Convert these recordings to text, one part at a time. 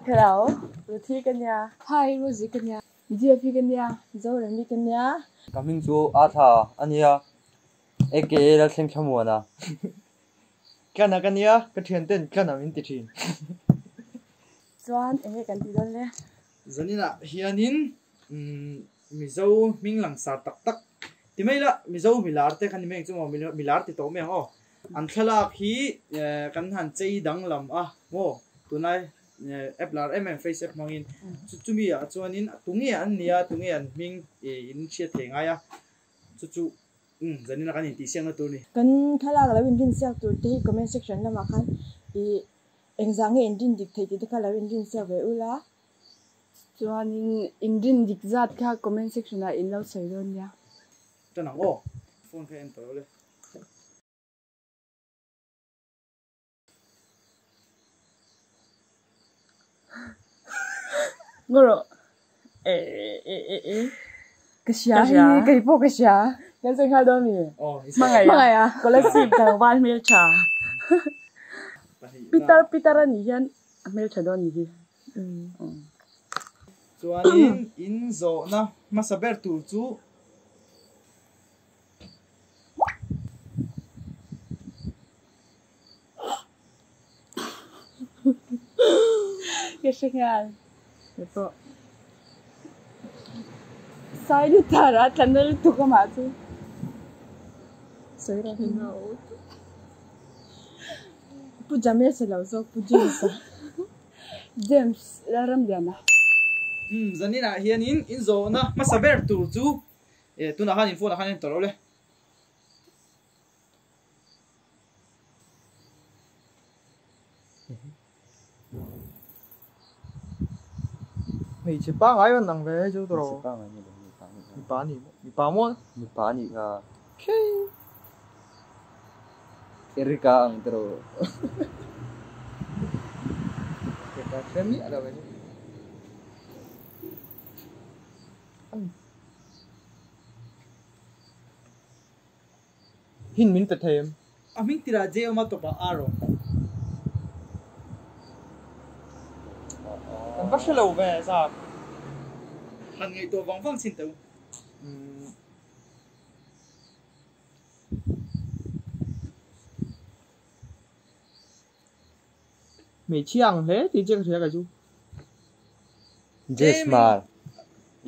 Hello, Ruthi ka nia. Hi, Rosie ka nia. GFE ka nia. Zoremi ka nia. Ka hming chu Arthur a nia, aka Lalthleng Thlamuana. Tlana ka nia, ka thian ten Tlana min ti thin. Chuan enge kan ti dawn le? Zaninah hianin Mizo hming langsar tak tak ti mai la, Mizo milar te kha ni mai ang chu maw, milar ti tawh mai ang aw. An thlalak hi kan han chei danglam a maw, tunlai app lar em em face app hmangin chu chumi ah chuanin tunge an nia tunge an hming in hriat thei ngai a, chu chu umm zanin a kan intihsiakna tur a ni. Kan thlalak lo inrinsiak tur te hi comment section lamah khan ih engzah nge inrin dik theih tih te kha lo inrinsiak ve ula. Chuanin inrin dik zat kha comment section ah in lo sawi dawn nia. Tan ang aw, phone kha en tawh lo le. Ngaw rawh e e e e. Ka hria hi kei pawh ka hria. Kan sawi nghal dawn mi? Aw Hmangaih a. Kolasib tlangval hmeltha. Pitar pitar a nih hian a hmeltha dawn ni hi. Chuanin in zawhna hmasa ber tur chu. Ka hre nghal. Sai lutar a tlan lutuk amah chu. Sawi rawh. Pu James a lo zawk Pu James a. James Lalramliana. Umm zaninah hianin in zawhna hmasa ber tur chu tunah khan in phone ah khan en tawh lo le. Hmeichhe pangai an ang ve chu tawh. Hmeichhe pangai ni lo mipa ni. Mipa ni mipa maw? Mipa ni kha. Khei. Erika ang tawh. Erika hre miah lo ve. Hin min pe thei em? A hming tirah J awm a tawpah R awm. Kan va hre lo ve zat. Han ngaihtuah vang vang chin teh u. Hmeichhia ang hle tih chiah ka hria kei chu. Jesmar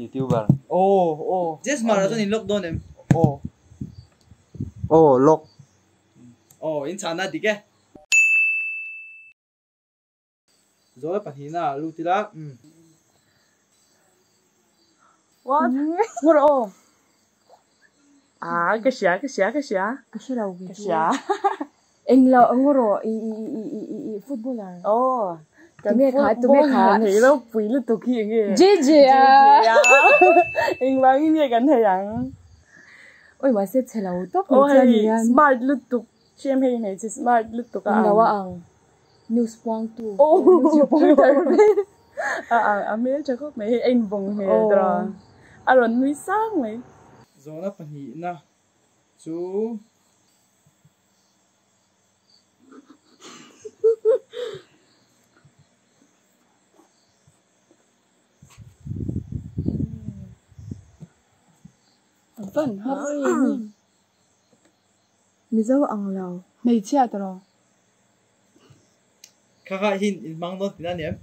youtuber. Aw aw. Jesmar ah chuan in lock dawn em? Aw. Aw lock. Aw in chhana dik e. Zawl pahnihna ah lut ila umm. What? Ngawr aw. Ah ka hria ka hria ka hria. Ka hre lo ve Ka hria. Englo ngawr aw i i i i i i footballer. Aw. Tunge kha tunge kha. Nei lo pui lutuk hi enge. JJ a. Engvangin nge kan thei ang. Oi mahse chhe lo tawp mai chian ni hian. Smart lutuk. Chem hei hmeichhe smart lutuk a ang. Englo a ang. News puangtu. News reporter. A ang a hmeltha khawp mai hei a invawng hmel tawh a. A rawn nui sang mai. Zawhna pahnihna chu. Van har em em. Mizo ang lo. Hmeichhia tawh. Kha kha hin in hmang dawn tina ni em?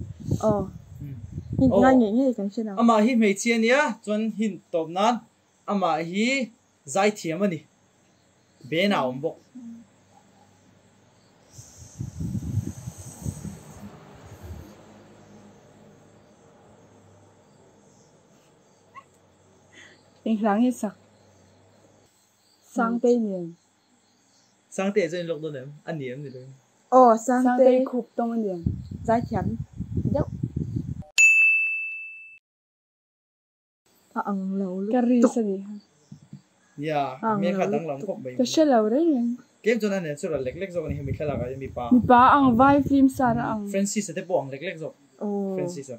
Aw. Hin ngai ngei ngei kan hre lo. Amah hi hmeichhia nia chuan hin tawp nan amah hi zaithiam a ni. Bena awm bawk. Eng hla nge sak? Sangtei nen. Sangtei chuan in lawk dawn em? A ni em ni lo? Aw Sangtei. Sangtei khup tawng a ni. Zaithiam deuh. A ang lo lutuk. Ka ris a ni. Nia, hmel kha danglam khawp mai. Ka hre lo reng reng. Tlem chuan a natural lek lek zawk a ni hemi thlalak ah hian mipa. Mipa ang vai film star a ang. Francis-a te pawh ang lek lek zawk. Francis-a.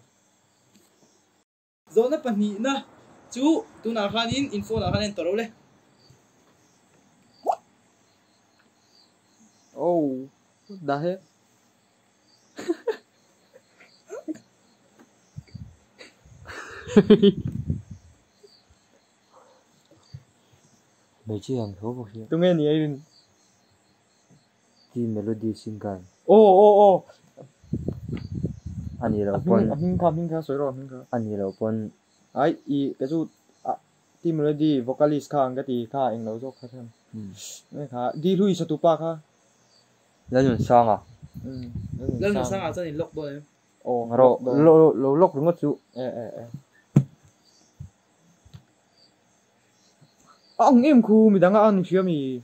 Zawhna pahnihna chu tunah khanin in phone ah khan a en tawh lo le. Oh, what the heck? Hmeichhia ang tho bawk hi. Tunge ni a in? Ti melody singer. Aw aw aw. A nih loh pawn. A hming kha a hming kha sawi rawh a hming kha. A nih loh pawn. Ai i ka chu ti melody vocalist kha ang ka ti kha eng lo zawk kha khan. Kha di hlui satupa kha. Lalnunsanga. Lalnunsanga chuan in lock dawn em? Aw rawh lo lock ringawt chu. E e e. A ang em khu midang a an hria mi.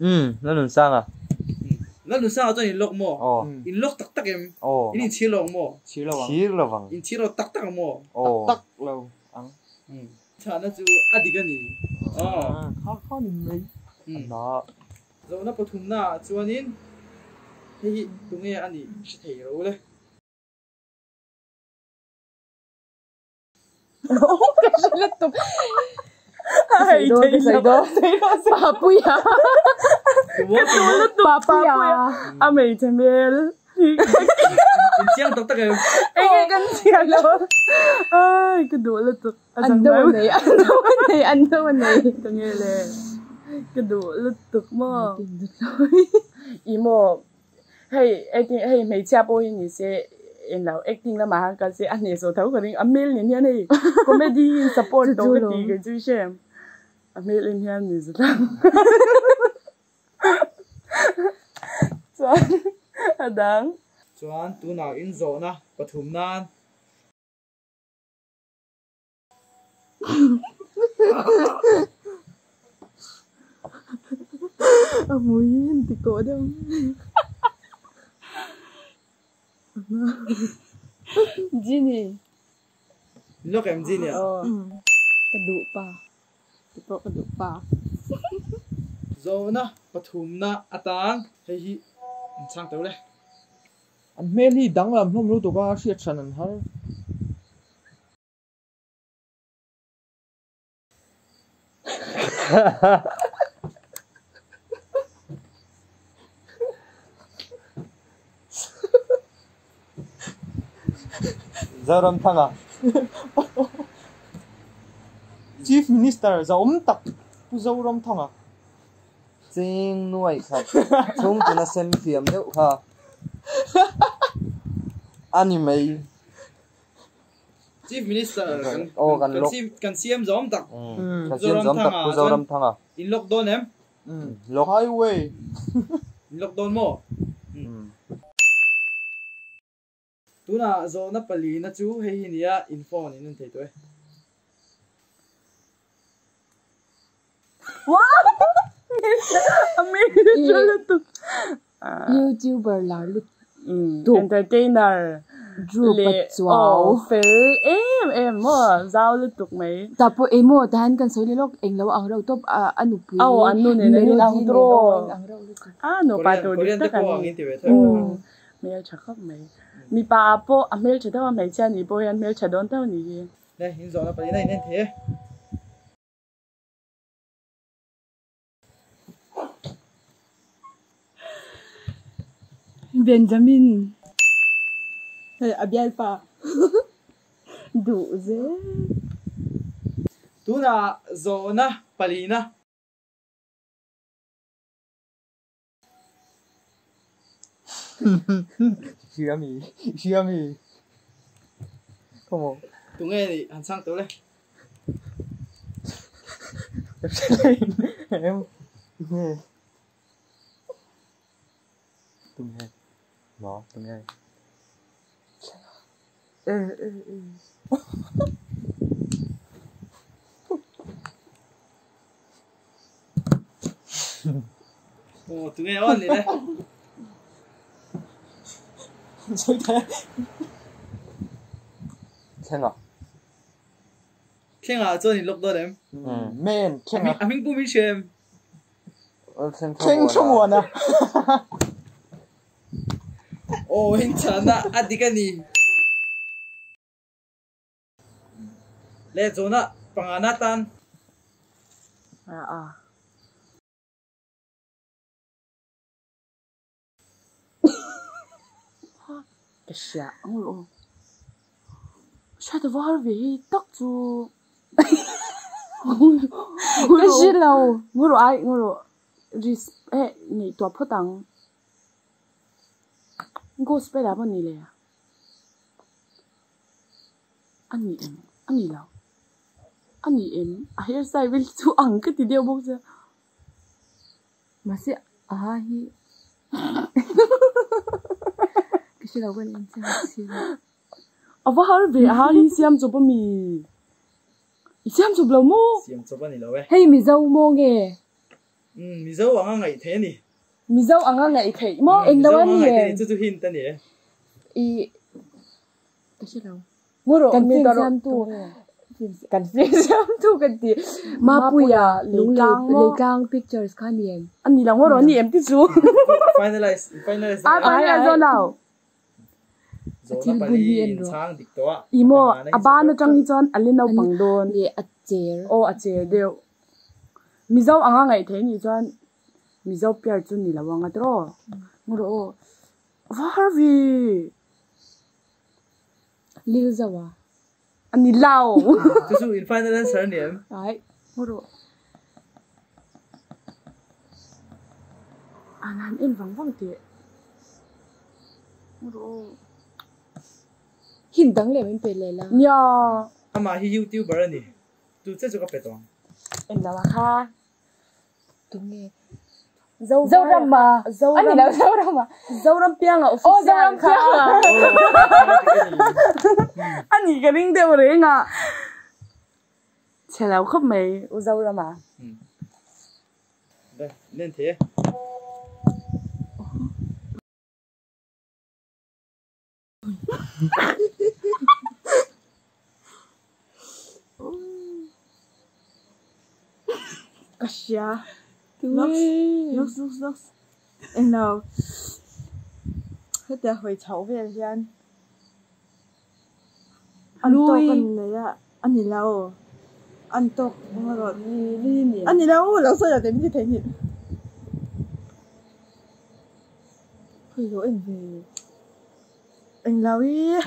Umm Lalnunsanga. Lalnunsanga chuan in lock maw? Aw. In lock tak tak em? Aw. In inchhir lo ang maw? Chhir lo ang. Chhir lo ang. In chhir lo tak tak ang maw? Aw. Tak tak lo ang. Umm. Chhahna chu a dik a ni. Aw. Kha kha ni mai. Umm. Na. Zawhna pathumna ah chuanin hei hi tunge a nih hre thei ro le. Ka hre lutuk. Ka sawi dawn, ka sawi dawn. Papuia. Papuia. A hmeichhe hmel. In chiang tak tak em? Enge kan chiang lo. Ai ka duh lutuk. An do a nei, an do a nei, an do a nei. Ka nge le. Ka duh lutuk maw. I maw Hei acting hei hmeichhia pawh hi ni se englo acting lamah han kal se a hnehsawh tho ka ring a hmel nen hian hei comedy in support tawh ka ti kei chu i hre em a hmel en hian mi zut ang chuan a dang. Chuan tunah in zawhna pathum nan. A hmui hi an ti kawh deuh Genie Lawk em Genie a? Ka duh pa ti pawh ka duh pa. Zawhna pathumna atan hei hi an chhang teuh le. An hmel hi danglam hlawm lutuk a hriat hran an har. Zoramthanga. Chief Minister zahawm tak Pu Zoramthanga. Cheng nuai khat chhung tuna sem thiam deuh kha a ni mai. Chief Minister Aw kan lock. Kan siam zawm tak. Kan siam zawm tak Pu Zoramthanga. In lock dawn em? Lock. Highway. In lock dawn maw? Tunah zawhna palina chu hei hi nia in phone in en thei tawh e. Youtuber lar lutuk. Entertainer Drew leh Pachuau. aw fel em em maw zau lutuk mai. Tah pawh emaw tah hian kan sawi leh lawk englo ang reuh tawp a a nupui Aw an nu nen an inang Melody nen tawp. aw an inang reuh lutuk. A nupa tur dik Korean te tak an pawh ang ni. in ti ve theuh theuh. Hmeltha khawp mai. Mipa ah pawh a hmeltha deuh a hmeichhia nih pawh hian hmeltha dawn tho ni hi. Le in zawhna pahnih na in en thei e. Benjamin. Hei a bialpa. Duh zel. Tunah zawhna palina. Hria mi, hria mi. Come on. Tunge nih han chhang tawh le. Em. Tunge. Tunge. Maw? Tunge. Aw tunge aw ni le. Thlenga. Thlenga chuan in lock dawn em? Men, Thlenga. A hming pum in hria em? Thleng Thlamuana. Aw, in chhana a dik a ni. Le zawna pangana tan. A. Ka hria ang rawh aw. Hriat a var ve hi tak chu. Ka hre lo. Ngu rawh ai ngu rawh. Ris eh ngaihtuah phawt ang. Gospel ah pawh ni le. A ni em? A ni lo. A ni em? A hairstyle vel hi chu ang ka ti deuh bawk che. Mahse a ha hi ka hre lo ka ni chiang si lo. A va har ve a ha hi siam chawp a mi? I siam chawp lo maw? Siam chawp a ni lo e. Hei Mizo maw nge? Umm Mizo anga ngaih theih a ni. Mizo anga ngaih theih maw? Englo Mizo a anga ni ngaih theih a em? ni chu chu hint a ni e. I ka hre lo. Maw rawh Kan mi film ta rawh. siamtu kan film siamtu kan ti Mapuia Leitlang maw? Leitlang Pictures kha a ni em? A ni lo maw rawh a ni em ti chu. Finalize finalize A finalize dawn lo. Zawhna pali in chhang dik tawh a. I maw a ban atang hi chuan a le naupang dawn. Leh a cher. Aw a cher deuh. Mizo anga ngaih theih nih chuan Mizo piar chu ni lo ang a tiraw. Maw rawh aw. Va har ve. Lil zauh a. A ni lo. Chu chu in final answer a ni em? Ai. Maw rawh. An han en vang vang teh. Maw rawh aw. Hint dang leh min pe leh la. Nia. Amah hi YouTuber a ni. Tu che chu ka pe tawh ang. En lo a kha. Tunge? Zoram a. A ni lo Zoram a. Zoram pianga official Zoram pianga. A ni ka ring deuh reng a. Chhe lo khawp mai u Zoram a. Dai, len thei e. Ka hria. Lux, lux, lux, lux. Englo. Hetia hawi chhoh vel hian an tawk a ni nei a, a ni lo. An tawk erawh a ni lo, lo sawi lo teh min ti theihnghilh. Khawi lo en ve. Englo i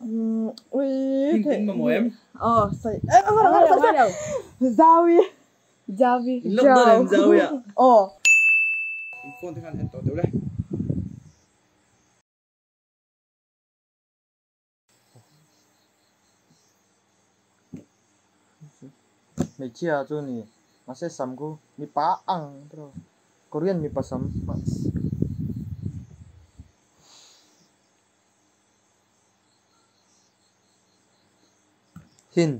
umm ui Tin mamawh em? Aw sawi eh sawi sawi Zawi Zawi Lawk dawn em Zawi ah? Aw. In phone te khan en tawh deuh le. Hmeichhia chu ni mahse sam khu mipa ang tawh Korean mipa sam Hin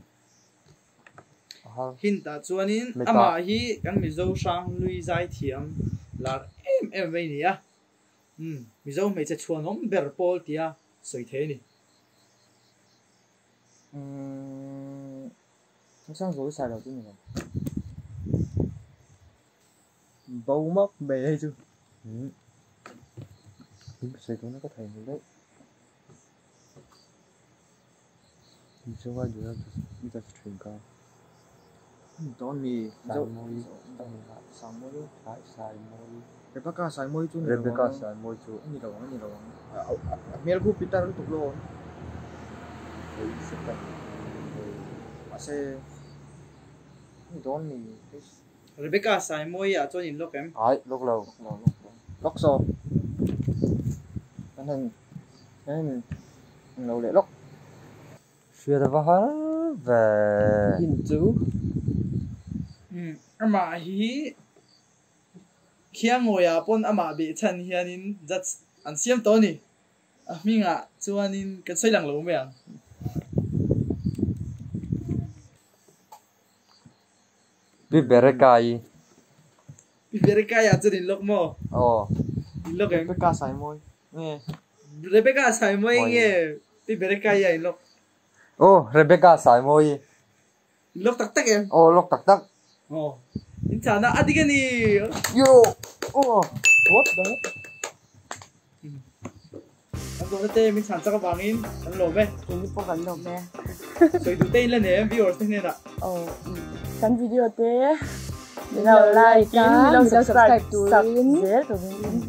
Hin tah chuanin amah hi kan Mizo hrang lui zai thiam lar em em mai a ni a. Umm, Mizo hmeichhe chhuanawm ber pawl tia sawi thei a ni. Umm, Hmasang zawi sai lo chu ni lo. Bo mak mai hei chu. Umm, sawi tawhna ka thei mai daih. Mizo a duh a judge thin ka. Dawn mi Saimawi Saimawi Saimawi Rebecca Saimawi chu ni lo ang. Rebecca Saimawi chu ni lo ang a ni lo ang. A hmel khu Peter lutuk lo awm. Mahse ni dawn mi. Rebecca Saimawi ah chuan in lock em? Ai lock lo. Lock saw. An han an han lo leh lawk. Hriat a va har ve. Hin chu. Umm amah hi Khiangawiah pawn amah behchhan hianin judge an siam tawh a ni. A hmingah chuanin kan sawi lang lo mai ang. Pi Berekai. Pi Berekai ah chuan in lock maw? Aw. In lock em? Rebecca Saimawi nge? Rebecca Saimawi nge Pi Berekai ah in lock? Oh, Rebecca Saimoi. Lok tak tak em? Oh, lok tak tak. Oh. In chana adigani. Yo. Oh. What the heck? Kan zo te min chan chaka wangin kan lo me. Ni po kan lo me. Soi du te in la ne viewers te ne da. Oh. Kan video te min lo like in min lo subscribe turin zel turin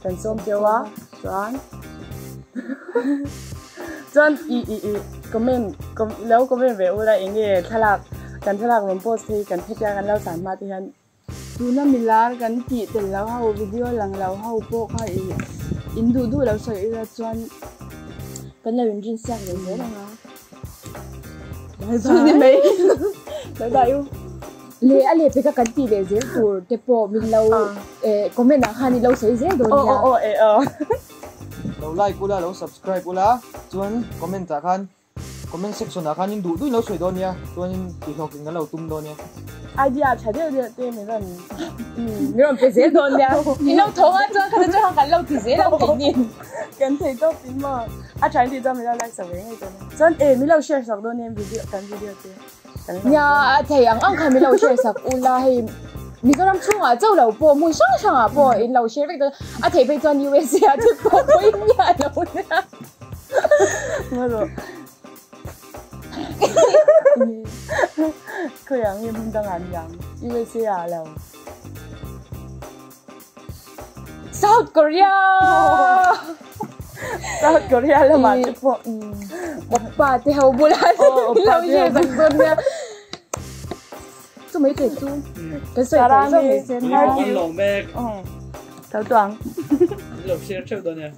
kan som chewa chuan chuan i i i comment lo comment ve ula enge thlalak kan thlalak rawn post hi kan thetia kan lo chan hma te hian tuna milar kan tih tel lo ho video lang lo ho pawh kha i in duh duh lo sawi ila chuan kan lo in rin siak ve zel ang a chu ni mai lo dah u. Le a leh peka kan tih leh zel tur te pawh min lo comment ah khan i lo sawi zel dawn nia. Aw aw e aw. Lo like ula lo subscribe ula chuan comment ah khan comment section ah khan in duh duh in lo sawi dawn nia chuan in tihlawk in kan lo tum dawn nia. Idea tha deuh deuh te min rawn min rawn pe zel dawn nia. In lo thawng a chuan khat atang kan lo ti zel ang kei ni. Kan thei tawp in maw a tha in tih chuan min lo like sak ve ngei dawn nia. Chuan e min lo share sak dawn nia video kan video te. Nia a thei ang ang kha min lo share sak ula hei Mizoram chhungah chauh lo pawh hmun hrang hrangah pawh in lo share vek dawn a theih phei chuan USA ah te pawh pawi miah lo nia. Marawh khawiah nge hmun dangah an yang USA ah lo. South Korea! South Korea lamah te pawh Oppa te ho bulah lo share sak dawn nia. Chu mai thei chu kan sawi thei zawk mai se. An lo mek. Tho tuang. An lo share theuh dawn nia.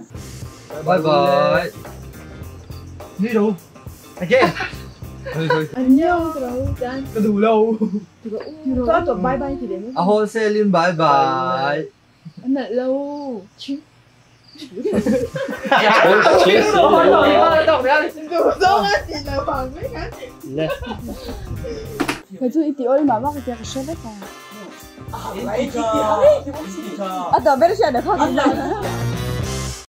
Bye bye. Ni lo. Again. Annyeong tiro Ka duh lo. Tiro tawp bye bye ti ve mai. A wholesale in bye bye. A nalh lo. Ching. Kei chu i ti awl mah mah ka tia ka hre vek a. A tawp ber hriat a khak.